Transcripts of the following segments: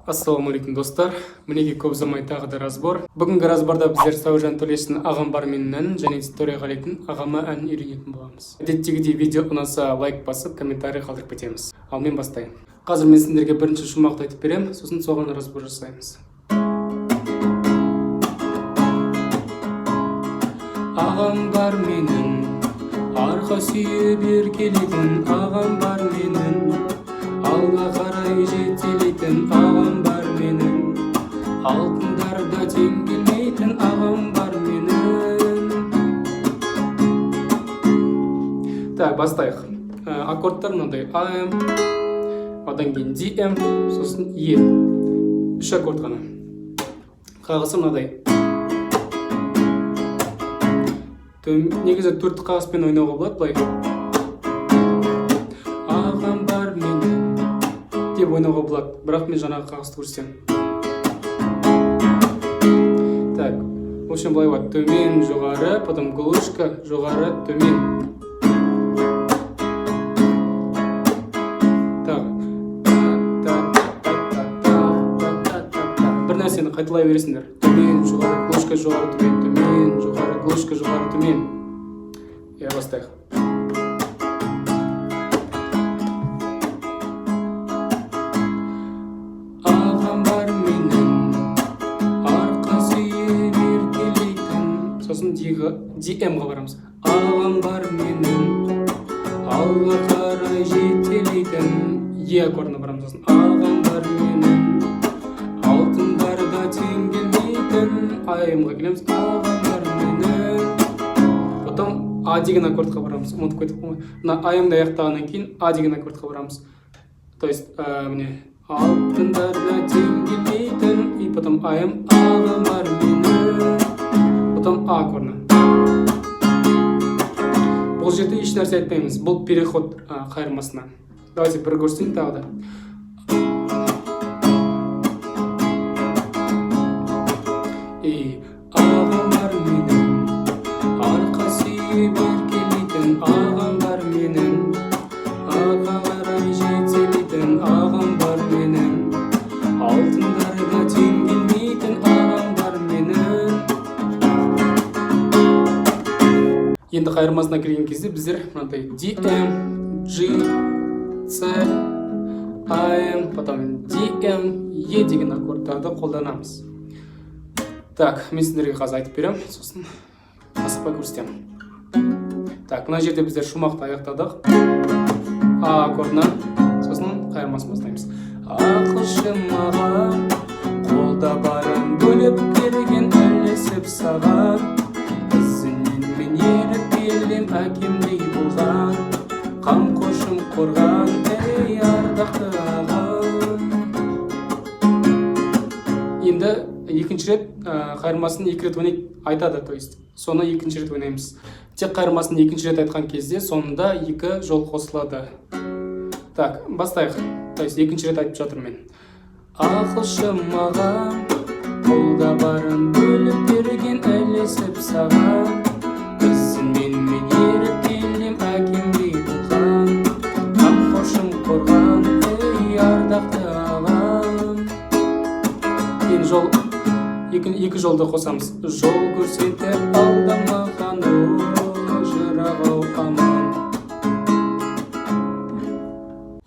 Ассалаумағалейкум, достар! Мінекей, көп ұзамай тағы да разбор. Бүгінгі разборда біздер Сәуіржан Төлешінің «Ағам бар менің» әнін және Төреғалидың «Ағама» әнін үйренетін боламыз. Әдеттегідей, видео ұнаса, лайк басып, комментарий қалдырып кетеміз. Ал мен бастайын. Қазір мен сендерге бірінші шумақты айтып беремін, сосын соған разбор жасаймыз. Ағам бар менің, арқа сүйеп еркелейтін, ағам бар менің, алға қарай жетелейтін, ағам бар менің, алтындарда тең келмейтін ағам бар менің. Так, бастайық. Аккордтар мынандай: АМ, одан кейін ДМ, сосын Е. Үш аккорд қана. Қағысы мынадай. Негізі төрт қағыспен ойнауға болады, былай «ағам бар менің» деп ойнауға болады, бірақ мен жаңағы қағысты көрсетемін. Так, в общем, былай болады: төмен, жоғары, потом глушка, жоғары, төмен. Тағы та та та та та та та та. Бір нәрсені қайталай бересіңдер: төмен, жоғары, глушка, жоғары, төмен, төмен, жоғары, глушка, жоғары, төмен. Иә, бастайық. Ағам бар менің, арқа сүйеп еркелейтін. Сосын ДМ-ға барамыз. Ағам бар менің, алға қарай жетелейтін. Е аккордына барамыз. Сосын ағам бар менің, алтындарда тең келмейтін. АМ-ға келеміз. Ағам бар менің, потом А деген аккордқа барамыз. Ұмытып кеттік қой. Мына АМ-ды аяқтағаннан кейін А деген аккордқа барамыз. То есть міне, алтындарда тең келмейтін, и потом АМ, ағам бар менің, потом А аккордына. Бұл жерде еш нәрсе айтпаймыз, бұл переход қайырмасына. Давайте бір көрсетейін тағы да. И ағам бар менің, арқа сүйеп еркелейтін, ағам бар менің, алға қарай жетелейтін, ағам бар менің, алтындарда тең келмейтін ағам бар менің. Енді қайырмасына келген кезде біздер мынандай DM, G, C, AM, потом DM, E деген аккордтарды қолданамыз. Так, мен сендерге қазір айтып беремін, сосын асықпай көрсетемін. Так, мына жерде біздер шумақты аяқтадық А аккордынан, сосын қайырмасын бастаймыз. Ақылшы маған, қолда барын бөліп берген, ілесіп саған, ізінен мен еріп келем, әкемдей болған қамқоршым, қорған, ей, ардақты ағам. Енді екінші рет қайырмасын екі рет ойнайды, айтады, то есть соны екінші рет ойнаймыз. Тек қайырмасын екінші рет айтқан кезде соңында екі жол қосылады. Так, бастайық. То есть екінші рет айтып жатырмын мен. Ақылшы маған, қолда барын бөліп берген, ілесіп саған, ізінен мен еріп келем, әкемдей болған қамқоршым, қорған, ей, ардақты ағам. Енді жол екі жолды қосамыз. Жол көрсетіп алдамаған, о, жырақ ау аман.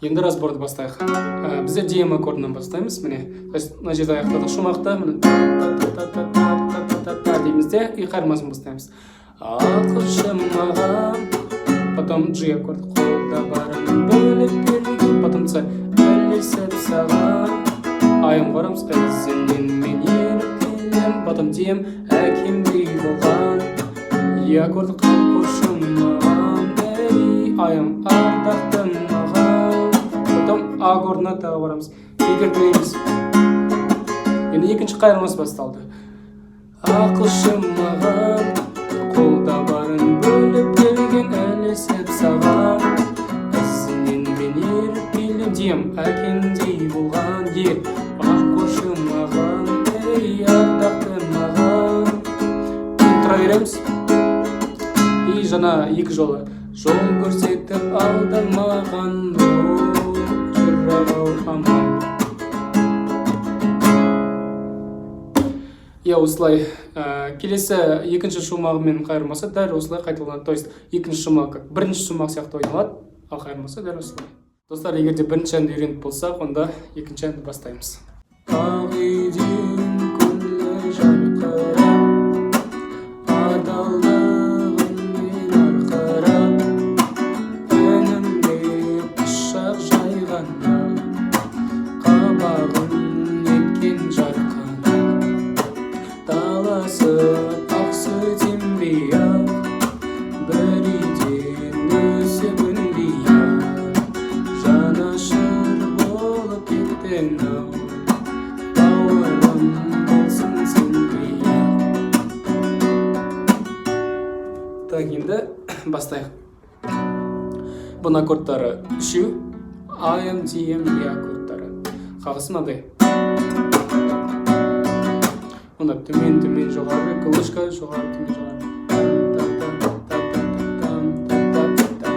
Енді разборды бастайық. Біздер DM аккордынан бастаймыз. Міне, то есть мына жерде аяқтадық шумақты, міне, та та та та та та та та дейміз де, и қайырмасын бастаймыз. Ақылшы маған, потом G аккорд, қолда барын бөліп берген, потом C, ілесіп саған, АМ барамыз, ізінен мен еріп келем, потом DM, әкемдей болған, Е аккорды, қамқоршы маған, ей, АМ, ардақты маған, потом А аккордына тағы барамыз, екі рет ойнаймыз. Енді екінші қайырмасы басталды. Ақылшы маған, қолда барын бөліп берген, ілесіп саған, ізінен мен еріп келем, дем, әкемдей болған, е, қамқоршы маған, ей, ардақты маған. Енді тұра береміз и жаңа екі жолы: жол көрсетіп алдамаған, о, жырақ ау аман. Иә, осылай. Келесі екінші шумағы мен қайырмасы дәл осылай қайталанады. То есть екінші шумақ как бірінші шумақ сияқты ойналады, ал қайырмасы дәл осылай. Достар, егер де бірінші әнді үйреніп болсақ, онда екінші әнді бастаймыз. Ақ үйден көңілі жарқырап, адалдығымен арқырап, інім деп құшақ жайғанда, қабағын еткен жарқын, таласып ақ сүт ембей ақ, бір үйден өсіп өнбей ақ, жанашыр болып кеттің ау, бауырым болсын сендей ақ. Так, енді бастайық. Бұның аккордтары үшеу: А, М, Д, М, Е аккордтары. Қағысы мынадай. Онда төмен, төмен, жоғары, клышка, жоғары, төмен, жоғары. Та та та та та та та та та та.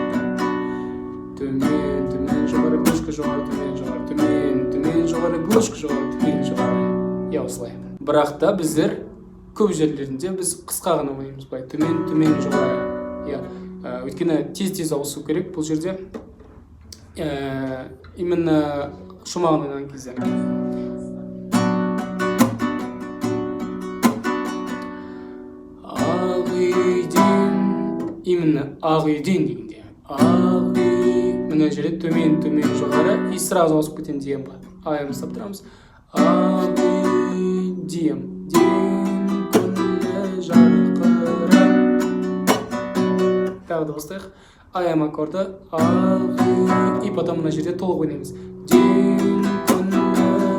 Төмен, төмен, жоғары, клышка, жоғары, төмен, жоғары, төмен, төмен, жоғары, клышка, жоғары, төмен, жоғары. Иә, осылай. Бірақ та біздер көп жерлерінде біз қысқа ғана ойнаймыз, былай төмен, төмен, жоғары. Иә, өйткені тез тез ауысу керек бұл жерде, именно шумағын ойнаған кезде. Ақ үйден, именно ақ үйден дегенде, ақ үй, мына жерде төмен, төмен, жоғары, и сразу ауысып кетемін деген ба. Аяғымызды ұстап тұрамыз. Ақ үй дем ден көңілі жарқырап. Тағы да бастайық. АМ аккорды, ақ үй, и потом мына жерде толық ойнаймыз. Ден көңілі,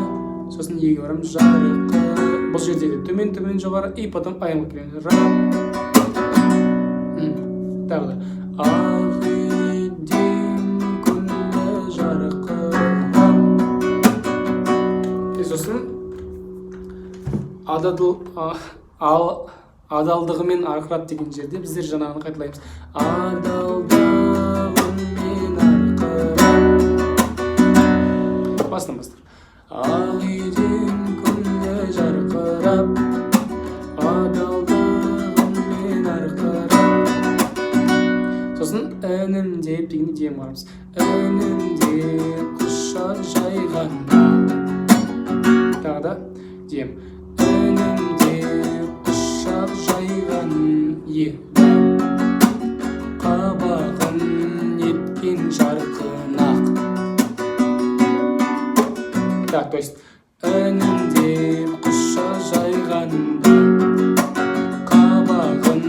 сосын еге барамыз, жарқы. Бұл жерде де төмен, төмен, жоғары, и потом АМ-ға келеміз. Ра. Тағы да ақ үйден көңілі жарқырап. И сосын ададыл, ал адалдығымен арқырап деген жерде біздер жаңағыны қайталаймыз: адалдығымен арқырап. Басынан бастап. Ақ үйден көңілі жарқырап, адалдығымен арқырап. Сосын інім деп дегенде дем барамыз. Інім деп құшақ жайғанда. Тағы да дем. Інім деп құшақ жайған еді, қабағын еткен жарқын ақ. Так, то есть інім деп құшақ жайғанда, қабағын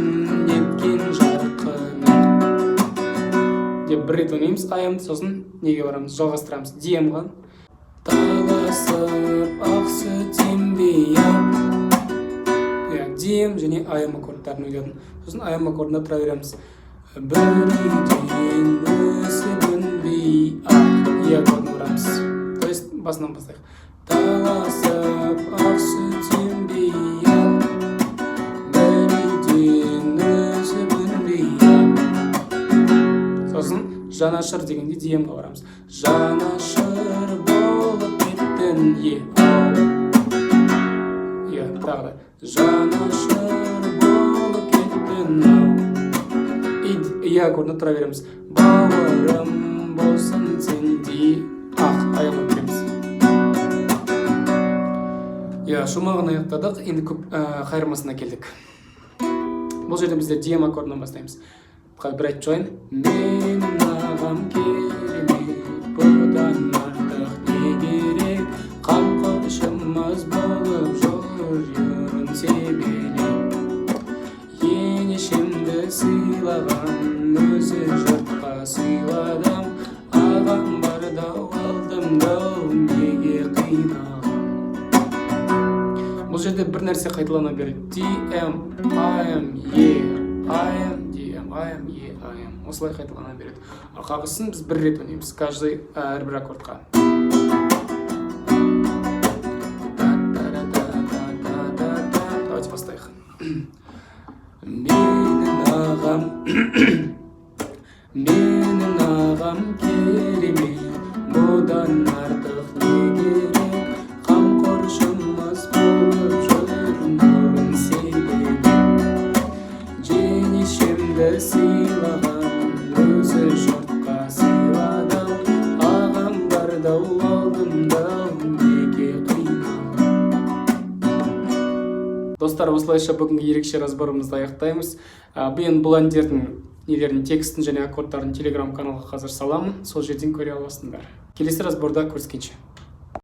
еткен жарқын ақ деп бір рет ойнаймыз АМ-ды. Сосын неге барамыз? Жалғастырамыз ДМ-ға. Таласып ақ сүт ембей ақ. Иә, ДМ және АМ аккордтарын ойнадым. Сосын АМ аккордында тұра береміз. Бір үйден өсіп өнбей ақ, Е аккордына барамыз. То есть басынан бастайық. Таласып ақ сүт ембей ақ, бір үйден өсіп өнбей ақ. Сосын жанашыр дегенде ДМ-ға барамыз. Жанашыр болып кеттің, е, ау. Иә, тағы да жанашыр болып кеттің ау. И е аккордына тұра береміз. Бауырым болсын сендей ақ, аяғына келеміз. Иә, шумағын аяқтадық. Енді көп қайырмасына келдік. Бұл жерде біздер ДМ аккордынан бастаймыз. Қазір бір айтып шығайын. Менің ағам керемет, бұдан артық не керек? Қамқоршымыз болып жүр ұрын себелеп, енешемді сыйлаған, өзі жұртқа сыйладым. Ағам барда алдымда, неге қиналам? Бұл жерде бір нәрсе қайталана береді: D M A M E A M D M A M E A M, осылай қайталана береді. Ал қағысын біз бір рет ойнаймыз каждый, әрбір аккордқа. Та-та-ра-та-та-та-та-та. Давайте бастайық. Менің ағам, менің ағам керемет, бұдан артық не керек? Қамқоршымыз болып жүр. Сыйлайды сыйлаған, өзі жұртқа сыйлады. Ағам барда алдымда, неге қиналам? Достар, осылайша бүгінгі ерекше разборымызды аяқтаймыз. Мен бұл әндердің нелерін, текстін және аккордтарын телеграм каналға қазір саламын, сол жерден көре аласыңдар. Келесі разборда көріскенше!